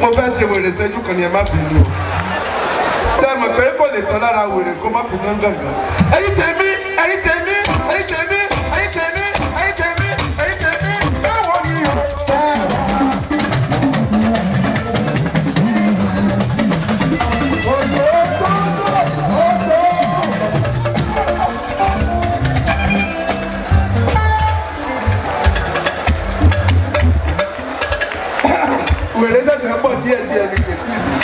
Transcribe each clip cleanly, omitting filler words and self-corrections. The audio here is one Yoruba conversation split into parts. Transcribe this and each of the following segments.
Mo fẹ́ ṣe wèrè ṣẹ́jú kan ni, ẹ má bínú o. Ṣé ẹ mọ̀ pé kò lè tán lára wèrè kó má kú gángan? Ẹ̀yin tèmi, ẹ̀yin tèmi, ẹ̀yin tèmi, ẹ̀yin tèmi, ẹ̀yin tèmi, ẹ̀yin tèmi, báwo ni o? Wèrè ṣẹ̀ṣẹ̀ ń bọ̀ díẹ̀ díẹ̀ ní kẹ̀tì mi.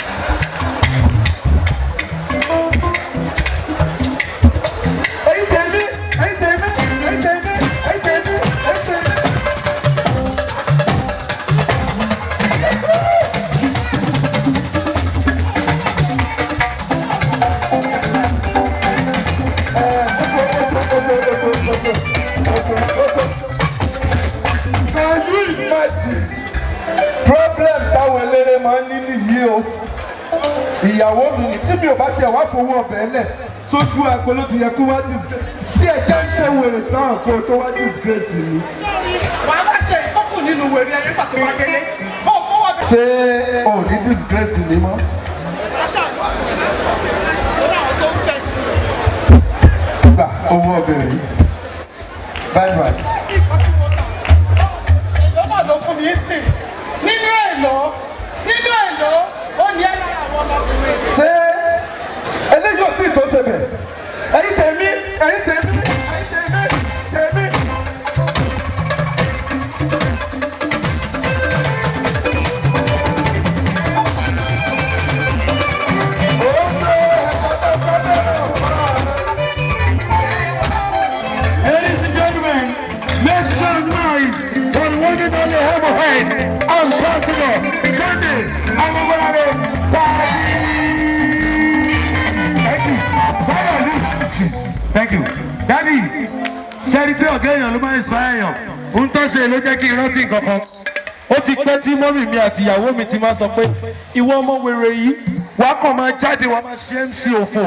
Ẹ̀yin tèmi, ẹ̀yin tèmi, ẹ̀yin tèmi, ẹ̀yin tèmi, ẹ̀yin tèmi. Can you imagine? Problem táwọn eléré máa ń ní nìyí o. Ìyàwó mi ní tí mi ò bá tiẹ̀ wá fowó ọbẹ̀ lẹ̀ sójú agbo ló ti yẹ kó wá disgrace tí ẹ jẹ́ ń ṣe wèrè tán kó o tó wá disgrace mi. Sórí wàá má ṣe ìkókù nínú wèrè ẹyẹ nígbà tó bá délé. Fún fún wọn. Ṣé o ò ní disgrace mi mọ́? Aṣáájú lórí àwọn tó ń fẹ́ tì. Gbà owó ọbẹ̀ rí. Bye bye. Nǹkan tí mo tà, èlò náà ló fún mi sí. Nínú èlò, ó ní ẹ́ lára àwọn ọmọkùnrin. Ṣé eléyìí ò tí ì tó ṣe bẹ̀? Ẹ̀yin tèmi, ẹ̀yin tèmi, ẹ̀yin tèmi, tèmi. Ladies and gentlemen, make some noise for the one and only Hammerhead, Ambassador Sunday Amobolade. Thank you. Thank you. Daddy, ṣẹ́ni pé ọ̀gá èèyàn ló máa ń inspire èèyàn. Ohun tó ṣe ló jẹ́ kí n rántí nǹkan kan. Ó ti pẹ́ tí mummy mi àti ìyàwó mi ti máa sọ pé ìwọ ọmọ wèrè yìí, wàá kàn máa jáde, wàá máa ṣe MC òfò.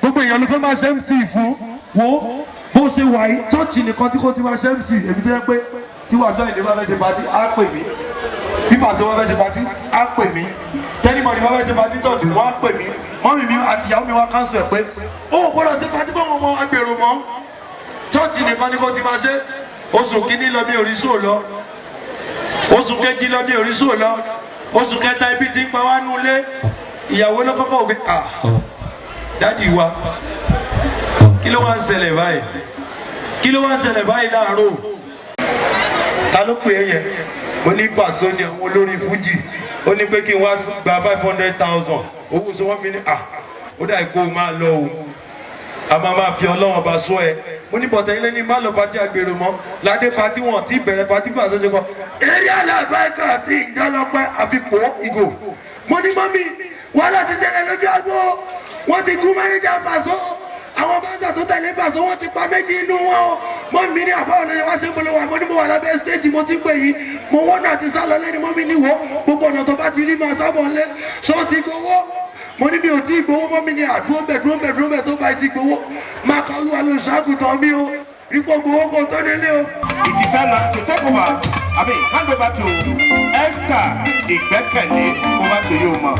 Gbogbo èèyàn ló fẹ́ máa ṣe MC fún. Wo bó ṣe wà yìí, church nìkan tí kò ti máa ṣe MC, èmi tó yẹ pé tí Wàsíù Àyìndé bá fẹ́ ṣe party, á pè mí. Bí Pàṣẹ bá fẹ́ ṣe party, á pè mí. Tẹ́lifọ̀nì bá fẹ́ ṣe party church, wọ́n á pè mí. Mummy mi àti ìyàwó mi wá cancel ẹ̀ pé ó ò gbọ́dọ̀ ṣe party fún àwọn ọmọ agbèrò mọ́. Church nìkan ni kò ti máa ṣe. Oṣù kìíní lọ, mi ò rí show lọ. Oṣù kejì lọ, mi ò rí show lọ. Oṣù kẹta, ibi tí ń pa wá nulẹ̀. Ìyàwó ló kọ́kọ́ ògbé, "Ah, daddy wa, kí ló wá ń ṣẹlẹ̀ báyìí? Kí ló wá ń ṣẹlẹ̀ báyìí láàárọ̀? Ta ló pè é yẹn?" Mo ní Pàṣọ ni, àwọn olórin fújì. Ó ní pé kí n wá gba 500,000 owó sọ. Wọ́n mi ní, "À, ó dà kó o máa lọ o, a máa máa fi Ọlọ́wọ́n bá sọ ẹ." Mo ní bọ̀tẹ́ ilé ní má lọ party àgbèrò mọ́. Ládé party, wọn tí bẹ̀rẹ̀ party, Pàṣọ ṣe kọ́ eré alábàákà àti ìjọlọpẹ́ àfipò ìgò. Mo ní, "Mummy, wàhálà ti ṣẹlẹ̀ lójú àgbo. Wọ́n ti gún manager Pàṣọ. Àwọn bouncer tó tẹ̀lé Pàṣọ, wọ́n ti pa méjì inú wọn o." Mummy mi ní, "Àbáwọn ọ̀nà yẹn wá ṣe ń bolo wa?" Mo ní mo wà lábẹ́ stage, mo ti pè yìí, mo wọ́n náà ti sá lọ lẹ́ni. Mummy ní, "Wo gbogbo ọ̀nà tó bá ti rí, máa sábọ̀ ńlẹ̀. Ṣọ́ ti gbowó?" Mo ní mi ò tí ì gbowó. Mummy ní, "Àdúró bẹ̀, dúró bẹ̀, dúró bẹ̀. Tó bá ti gbowó, máa kọ́ Olúwa ló ṣàgùtàn mi o. Ipò gbowó kò tó délé o." It is time now to take over, I mean, hand over to Esther Ìgbẹ́kẹ̀lé. Over to you, ma.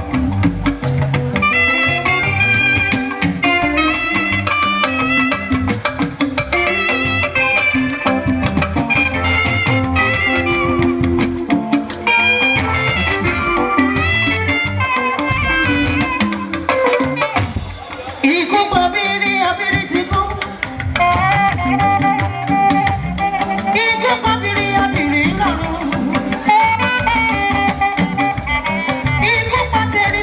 Ikú pa bírí, abírí ti kú. Ikú pa bírí, abírí lọ́run. Ikú pa tẹ̀rí.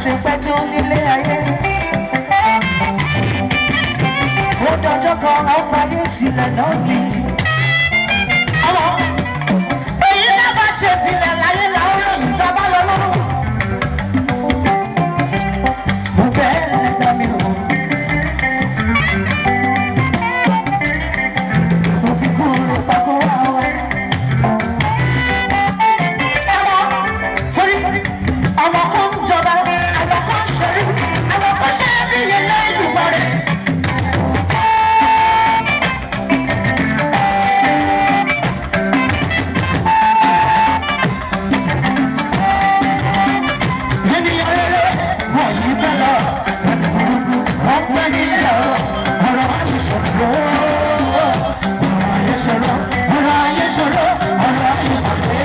ṣe pẹ́ tó nílé ayé. Ó dọjọ́ kan a ó fayé sílẹ̀ náà ni. Àwọn èyí tá a bá ṣe sílẹ̀ láyé là ó ròyìn tá a bá lọ lọ́rùn. Mo bẹ́ẹ̀ lẹ́dàá mi o. Mo fi kúrò pákó wá wá. Torí àwọn kan ń jọba, àwọn kan ń ṣerú, àwọn kan ṣe é bí ilé ìdìbò rẹ̀. Ènìyàn rere wọ̀nyí bẹ́ẹ̀ lọ, ẹni burúkú wọ́n pẹ́ nílé ọ̀, ọ̀rọ̀ ayé ṣòro, ọ̀rọ̀ ayé ṣòro, ọ̀rọ̀ ayé ṣòro, ọ̀rọ̀ ayé mọ̀lẹ́,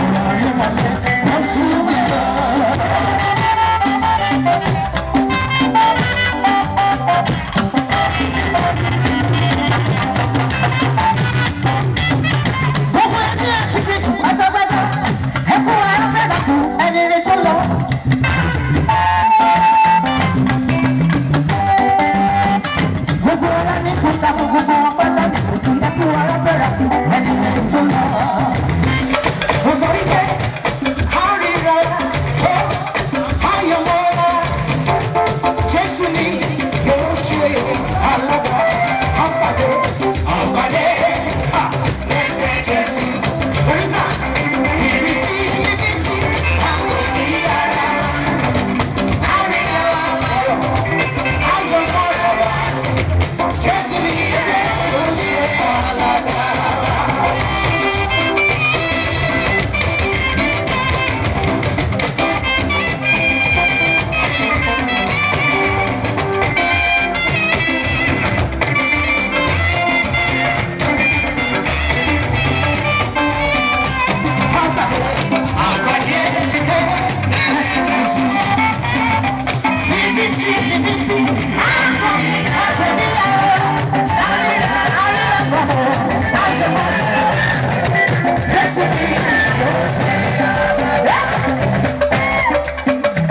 ọ̀rọ̀ ayé mọ̀lẹ́, wọ́n sún mi lọ. Gbogbo ẹni ẹ̀kú jù pátápátá, ẹkú ara fẹ́ dàkú ẹni rẹ̀ tó lọ. Gbogbo ara ní kúta gbogbo wọn pátá ní kùkù ẹkú ara fẹ́ dàkú ẹni rẹ̀ tó lọ. Mo sọ wípé àríra ó ayọ̀mọ́ra Jésù ni yóò ṣe alága àpàdé àpàdé lẹ́sẹ̀kẹsì. Oríta ìrètí níbi tí a kò ní ara àríra ayọ̀mọ́ra Jésù ni yóò ṣe alága.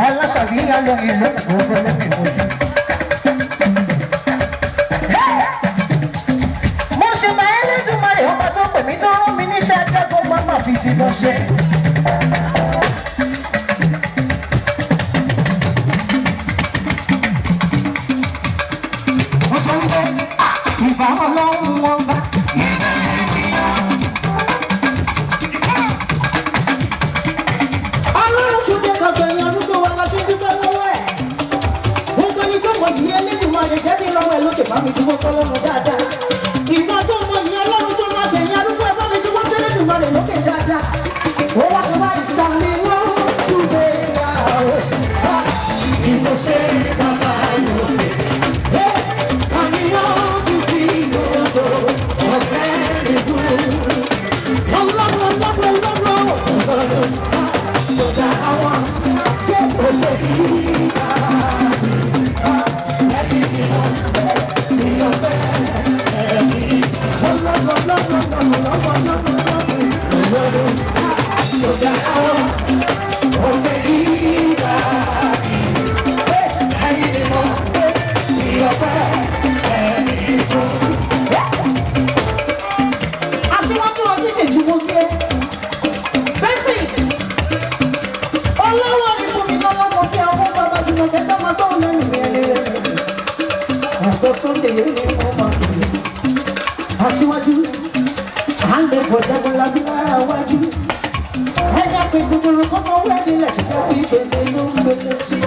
Aláṣàbíyá lọ ìlú ògbó lẹ́nu ìwòye. Mo ṣe máa ń lédùmarè ọba tó pè mí tó rán mi níṣẹ́ ajágbó máma fi ti lọ ṣe. Mo sọ wípé ìbá ọlọ́run wọn bá. Ọlọ́run tún jẹ́ ká gbẹ̀yìn arúgbó wa la ṣe dúpẹ́ lọ́wọ́ ẹ̀. Gbogbo ẹni tó mọ ìyẹn Elédùmarè jẹ́ bí lọ́wọ́ ẹ̀ lókè bá mi dúró sọ́lọ́run dáadáa. Ìwọ tó mọ ìyẹn Ọlọ́run tó máa gbẹ̀yìn arúgbó ẹ̀ bá mi dúró sẹ́lẹ̀dùmarè lókè dáadáa. Ó wá ṣe wá ìta ni wọ́n tún gbé wá o. Ìwọ ṣe bàbá lókè. Ta ni wọ́n tún fi gbogbo ọ̀fẹ́ mi fún? Ọlọ́run ọlọ́run ọlọ́run ọlọ́run sọ̀dá àwọn jẹ́ òye ìgbà ẹbí mi máa ní ọ̀fẹ́ ẹ̀mí. Ọlọ́run ọlọ́run ọlọ́run ọlọ́run ọlọ́run sọ̀dá àwọn òye ìgbà ẹ̀yìn ni mo ní ọ̀fẹ́ ẹ̀mí fún. Aṣíwájú Adédèjì mo gbé. Bẹ́sì, olówó ni fún mi lọ́lọ́mọ kí àwọn bàbá Jùmọ̀kẹ́ sá máa tóun lẹ́nu mi ẹni rẹ̀. Àgọ́ Sunday yìí ni mo máa pè é. Aṣíwájú, à ń lè bọ̀ jagunlabi lára wájú. Ẹja pété kúrú kó sanwó ẹni lẹ̀ tó jẹ́ pé ìpele ló ń gbélé sí.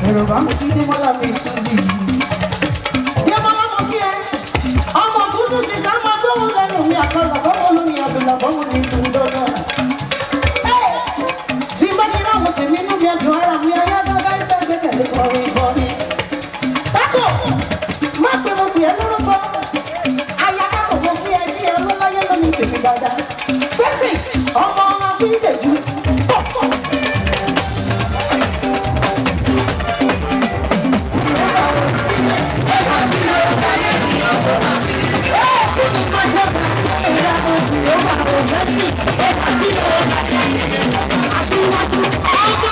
Èrò bá mi kí Démọ́lá mi Suzy. Démọ́lá mo kí ẹ. Ọmọ tó ṣe ṣe sá máa tóun lẹ́nu mi àkọlà bọ́mọ lómi àbìlà bọ́mọ ní ìlú dọ́gba. Tí bá ti ráwọn tèmi inú mi àdùn ara mi ayá gágá ìsẹ́ gbẹ́kẹ̀lé kọrin kọrin. Tákò má pé mo pè é lórúkọ. Aya kákò mo kí ẹ kí ẹ lọ́láyé lónìí tèmi dáadáa. Fẹ́sì ọmọ Akíndèjú. Aṣíwájú.